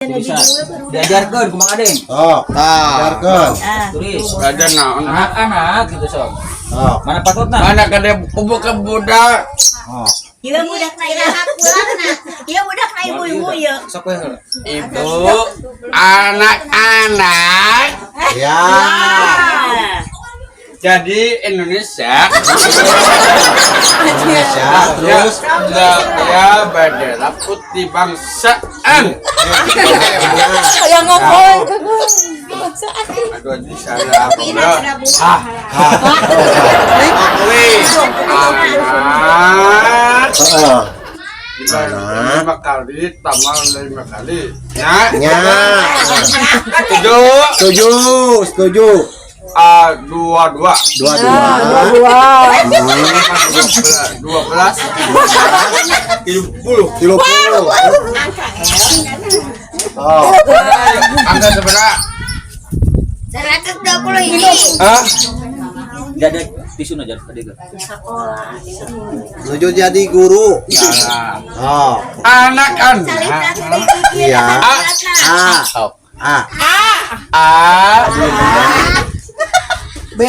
Diajarkeun kumaha, Deng? Oh, Tah. ajarkeun. Tulis. Belajar naon? Anak-anak gitu, sok. Oh, Mana patutna? Mana kade buka budak. oh. Ieu budak na ieu. Ieu budak na ibu-ibu ieu. Sok we heula. Ibu, anak-anak. Ya. Jadi Indonesia Indonesia terus ya, ya bendera putih bangsaan. Yang ngomong. Aduh, ini salah apa? Ah, anak. Heeh. Lima kali tambah lima kali. Ya. Nya. Tujuh. Setuju, setuju. Ah, dua dua. Dua dua. Dua. 12 30. 30. Oh, Angka seberapa? 120 ini. Hah? Jadi tisu aja tadi ke. menuju jadi guru. Salah. Oh, Anak-anak. iya. A. A. A. A. B.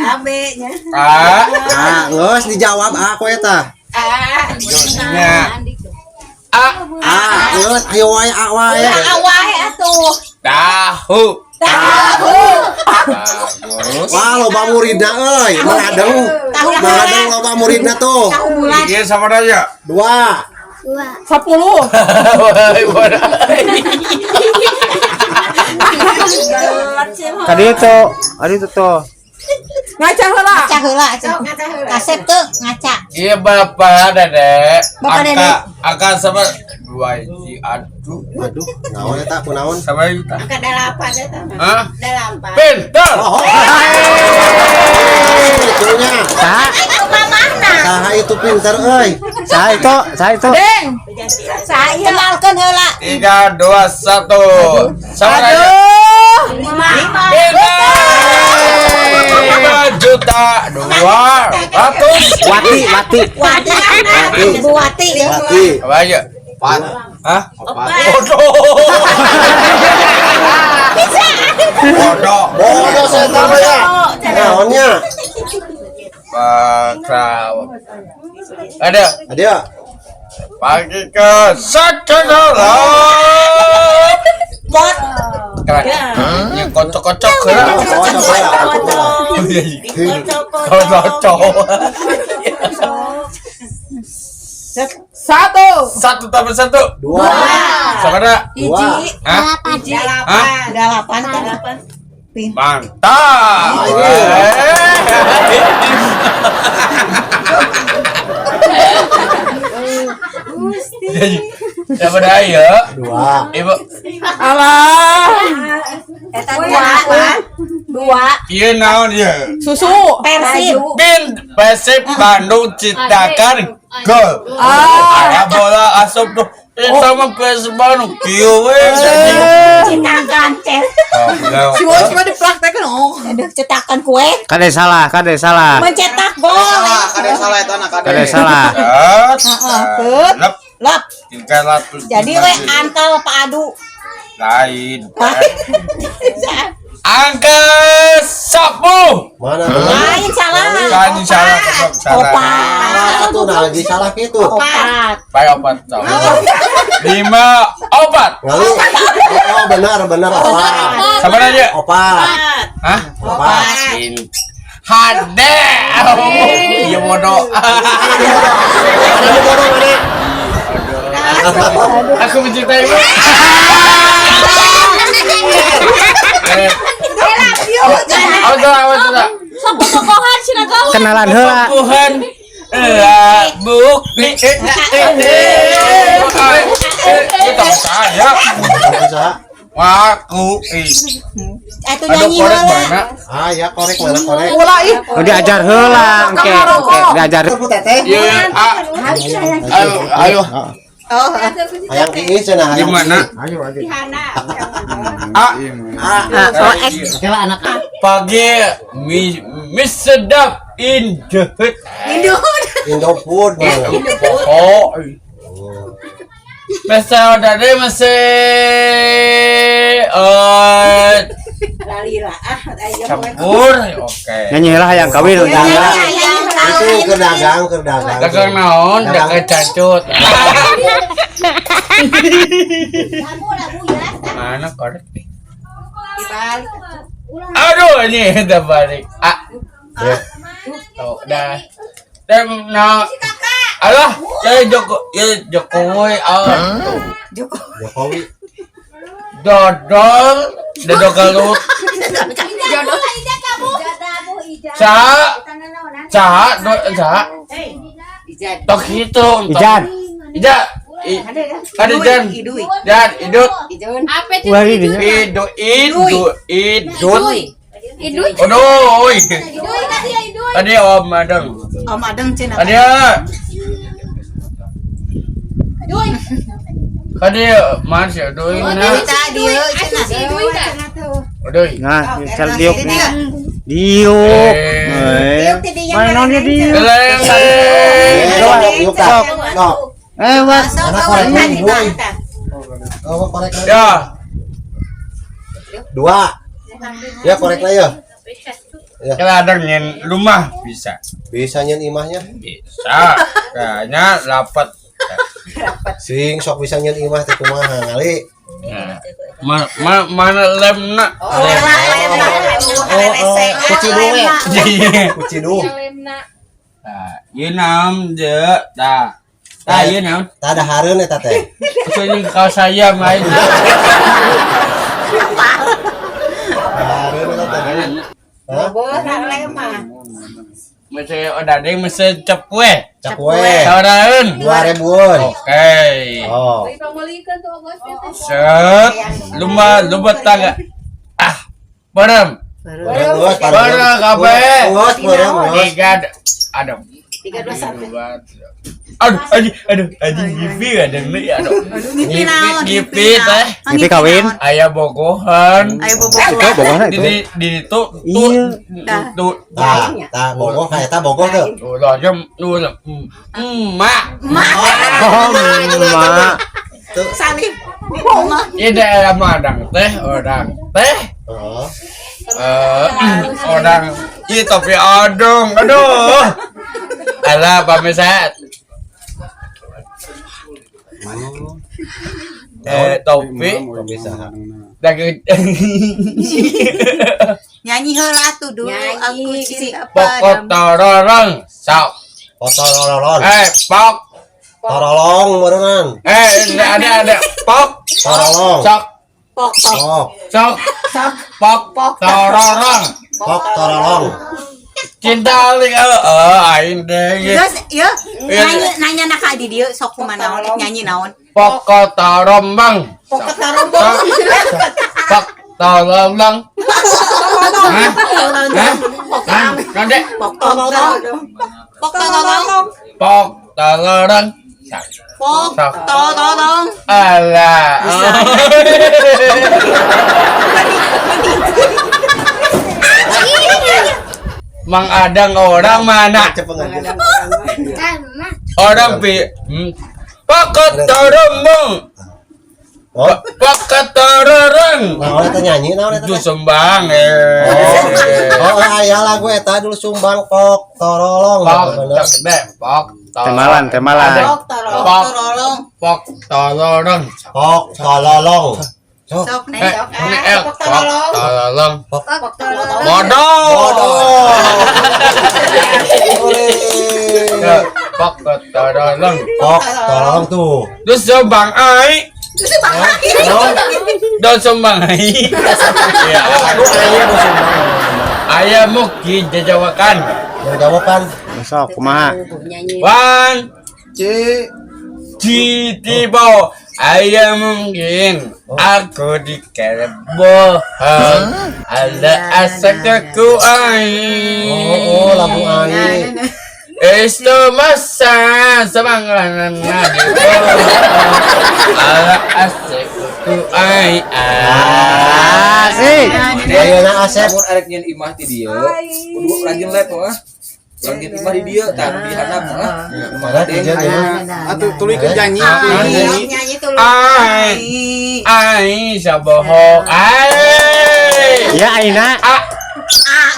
A B nya. A. A, geus dijawab A ku eta. A. Nya. A. A, geus ayo wae A wae. A wae atuh. Tahu. Tahu. Bagus. Wah, loba muridna euy, Mangadeng. Mangadeng loba muridna tuh. Tahu bulat. Iya sama aja. Dua. 10. Tadi itu, tadi itu tuh. Ngaca heula. Ngaca heula atuh. Kasep tuh ngaca. Iya bapak dedek. Bapak Angka Dedek. angka sama dua hiji aduh Aduh, naon eta kunaon? sama juta. Angka 8 eta mah. Hah? 8. Pintar. Oh, itunya. Saha, Itu mamahna. Saha itu pinter euy. saha itu, saha itu. Deng. Saya kenalkeun heula. 3 2 1. Sama aja. Aduh. 5. Pintar. 5.200.000. Wati, Wati. Wati. Ibu Wati ya. Wati. Apa aja? Empat. Hah? Opat. Bodoh. Bodoh. Bodoh saya tahu ya. Naonnya? Bakraw. Ada Ada. pagi ke sekolah. Bot. Ini kocok-kocok lah. Kocok ya, kocok. Kocok. 1. 1 tambah 1. Dua. Sama ada? Dua. Hah? Hah? 8 kan. Mantap. Siapa dah ya? Dua. Ibu, Alah. Eta 2. 2. iya naon ya? Susu. Persib. Bin Persib Bandung ciptakan gol. Ah. Ada bola asup tuh. Itu sama Persib Bandung. Kieu we. Cetakan cek. Si Bos mah dipraktekan oh. Aduh, cetakan kue. Kade salah, kade salah. Mencetak gol. Kade salah itu anak Kade salah. Heeh. Lep Lep. 300. Jadi we antal Pak Adu. Lain. Angka 10. Mana? Lain salah. Lain salah, goblok, salah. Opat. Satu nah lagi salah gitu. Opat. Baik opat. 5 opat. Ngali. Oh, benar benar opat. Sama aja. Opat. Hah? Opat. Hade. Iya bodoh. Ada nu bodoh mana? Aku mencintaimu. Awas, awas, awas. Sok bobogohan cenah gaul. Kenalan heula. Tuhan bukti. Itu saya. Bisa. Waku. Atuh Aduh, nyanyi korek heula. mana? Ah ya korek mana korek. Ulah ih. Oh, diajar heula, engke. Engke diajar. Bu Teteh. Iya, ah. Ayo, ayo. Oh. Hayang kiis cenah Di hayang. mana? Ayo, ayo. Ah, Ah, Oke lah anak. pagi mi, mi sedap in the Indofood. Oh. Masa dari masih Lalila ah ayo. Campur, oke. Nyanyi lah hayang kawin. Itu keur dagang, keur dagang. Dagang naon, dagang cacut. Labu labu ya. Mana korek? Dibalik. Aduh, ini udah balik. Ah, Ya. tuh, dah. Dan nah, alah, ya Joko, ya Jokowi, ah, Jokowi. Dodol, dodol galut, Jodoh. Kamu. Sa, sa, do, sa, tok itu, Ijan. Ija, ada Jan, Jan, idut, Wah, ini dia. idu, idu, idut, Idui. aduh, oi. Idui tadi ya idui. Tadi Om Adeng, Om Adeng cenah. tadi ya, Idui. tadi mas ya, doi na, Kita dieu cenah. Idui tah. doi. Nah, cal diuk. Diuk. Eh. Mana naon dia diuk? Leng, Eh, sok yuk tah. Sok. Eh, wah. Anak korek dua. Oh, korek lagi. Ya, Dua. Ya korek lah ya. kalau ada nyen rumah bisa. Bisa nyen imahnya. Bisa, kayaknya rapat. Sing sok bisa nyen imah teh kumaha ngali. Nah, mana lem nak? Lem. Oh, kuciduh we. Kuciduh. Nah, ieu naon je, tah. Tah ieu naon? Tah dahareun eta teh. Ini kau saya main. Dahareun eta teh. Hah? Mesti odading mesti cep kue. Cap we. Sauraeun. 2000-an. Oke. Oh. Set, lumba lumba tangga. Ah, berem. Geus Bareng kabeh. Geus bareng geus. Tiga, aduh. 3 2 1. Aduh, aduh, aduh, aduh, ngipi ada nih, aduh. Ngipi naon? Ngipi teh. Ngipi kawin. Aya bogohan. Ayo bobo. Itu bogohna Di itu. di di tuh tuh Iya. tuh Tah, tah bogoh kayak tah bogoh tuh. tuh lah jam tuh lah emak. Oh, mak. Tuh. Salib. Ini daerah Madang teh orang teh Heeh. Orang ih tapi adung aduh. Alah pemirsa. Topi Topi saha? daging Nyanyi heula tuh dulu Nyanyi. aku cinta pokok padamu. tororong sok Potorolon. Pok Torolong meureunnan. Ada pok Torolong. sok Pok pok. Pok, sok pok tororong pok torolong. Cinta aling aing deh Terus ya Iya. nanya nanya nak ka di dieu sok kumaha naon nyanyi naon. Pokok torombang Pok tarombong. Pok tororong. Hah? Hah? Hah? Nanti Pok tororong. Pok tororong. pok tororong sok Pok Sok. tororong. Alah. Mang Adang orang mana? Cepengan. Orang pi. Pokok tororong. Oh, Pokok tororong. naon eta nyanyi naon eta Itu teh? sumbang eh. Oh, aya lagu eta dulu sumbang pok torolong. Pok Bener. tok deh, pok tororong. Temalan, temalan. Pok tororong. Pok. Tororong. Pok tororong. Pok torolong. Sok. Sok Eh, nih. ini L pok tororong. Pok Pok tororong. Bodoh. Bodoh. Oleh. Ya, pok tororong. Pok torolong tuh. Terus sumbang ai. Dos sumbang ai. Ya. Aduh, aya nu sumbang. Ayah muki jajawakan. Yang jawaban Sok kumaha? Nyanyi. One, C tiba ayah mungkin aku dikerebohong ada asa keku ai. Oh, oh lagu ai. Isto masa semangat ala asa keku ai. Asik. Ayeuna Asep Mun arek nyen imah ti dieu, kudu rajin lab ah. Urang ge mah di dieu tah di handap mah. Mana kerja teh mah. Atuh tuluykeun nyanyi. Nyanyi, nyanyi tuluy. Ai. Ai sabohong. Ai. Ya aina. A.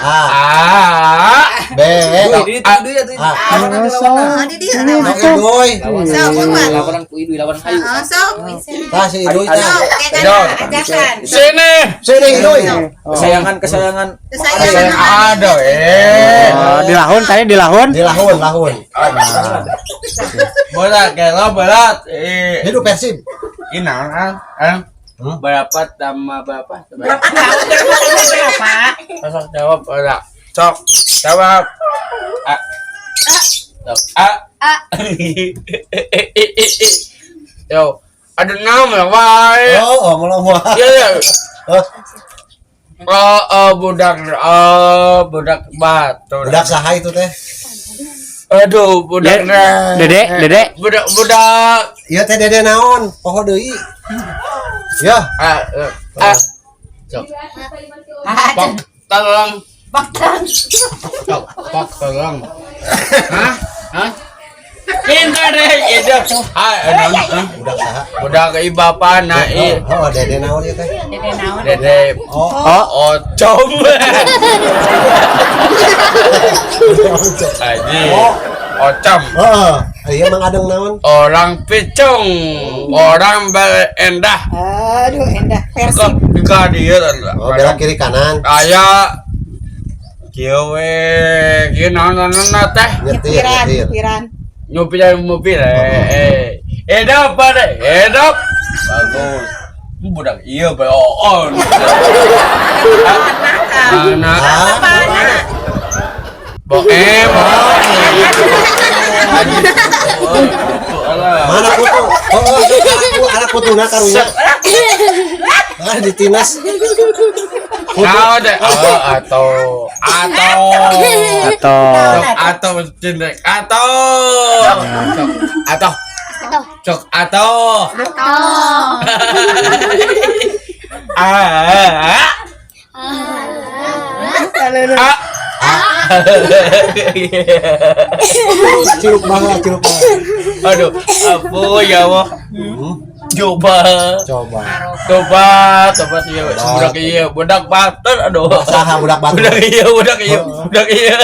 A A. B Duy, di dieu atuh. A. Ah, di dieu. Mang Idoy. Sok, kuat. Lawanan ku Iduy lawan hayu. Ah, sok. Tah si Idoy tah. Sok, kayak Dok. ajakan. Sini. Sini Idoy. Kesayangan kesayangan. Kesayangan. Aduh, eh. Oh, di lahun tadi di lahun. Di lahun, lahun. Berat, kelo berat. Eh, Hidup Persib. ini naon, ah? Ah? Berapa tambah berapa? Berapa berapa? Sok jawab ora. Sok jawab. A. Sok A. A. Yo, ada nama wae. Oh, oh, mulai wah. Iya, iya. Oh, Oh, oh, budak, oh, budak batu. budak saha itu teh? Aduh, budak Dede, Dede. Budak, budak. Ieu teh dede naon? Poho deui. Ya, Ah, eh, ah. Sok. Pok, tolong. Baktang. Sok, pok, tolong. Hah? Hah? Pintar deh, itu. Ah, eh, naon, eh. budak saha? Budak iba na i. Oh, oh, dede naon ieu teh? Dede naon? Dede Oh, Oh, ocom. Aji. Oh. Ocom. Heeh. Ieu Mang Adeng naon? Orang picung, orang berendah. Aduh, endah. Kok ke dia Oh, belok kiri kanan. Aya kieu we, kieu naon-naon teh. Nyetir, Nyepiran, nyetir. nyepiran. Nyupir mobil eh. Hidup pada hidup. Bagus. Budak iya bae on. Anak Ah, boem. mana kutu? Oh, oh, aku anak kutuna karunya. Ah, ditinas. Kau deh, oh, atau atau atau atau cendek atau atau cok atau ah ah Ciluk banget, ciluk banget. Aduh, apa ya Allah. Coba, Coba. coba, coba sih, budak iya, budak batur, aduh. Saha budak batu. Budak iya, budak iya, budak iya.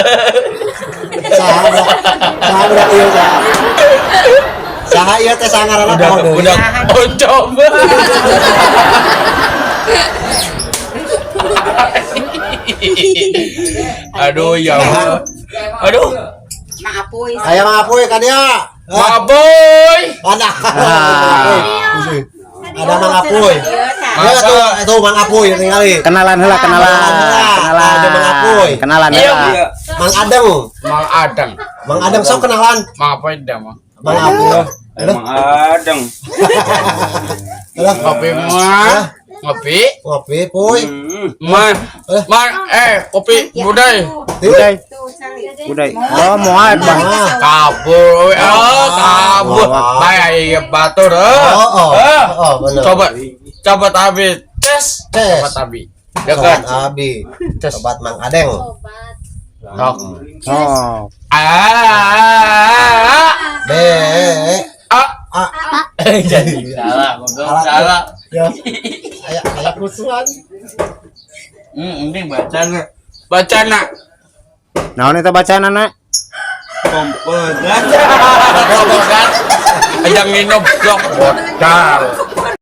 Saha budak. Saha budak ieu saha. Saha ieu teh saha ngaranna Budak, poho deui. budak oncom. Aduh ya Allah. Aduh, Mang Apuy. Aya Mang Apuy ka dia. Ah, Maboy. Ada. Ada Mang Apuy. Ya tuh, itu Mang Apuy tinggali. kenalan heula, kenalan. Kenalan. Ada Mang Apuy. Kenalan Iya, heula. Iya. Mang Adeng. Mang Adeng. Mang Adeng sok kenalan. Mang apa dah, Mang? Mang Apuy. Mang Adeng. Alah, Kopi mah. Ngopi. ngopi puy. Man, man, eh, kopi budai. Budai, Tuh, sali. budai. Oh, moal bang. Ah. Kabur, oh, kabur. Baik, batur, eh. Oh, oh. Eh. Oh, bener. Coba, coba tabi, tes, Tes. coba tabi. Sobat Dekat. Abi. Tes. Sobat Mang Adeng. Tok. Oh. Ah, B ah, A. Jadi salah, goblok salah. Ya. Aya aya kerusuhan. Ini baca nak, baca nak. Naon eta bacaan anak? Kompodat. Kompodat. Aja nginep blok bocah.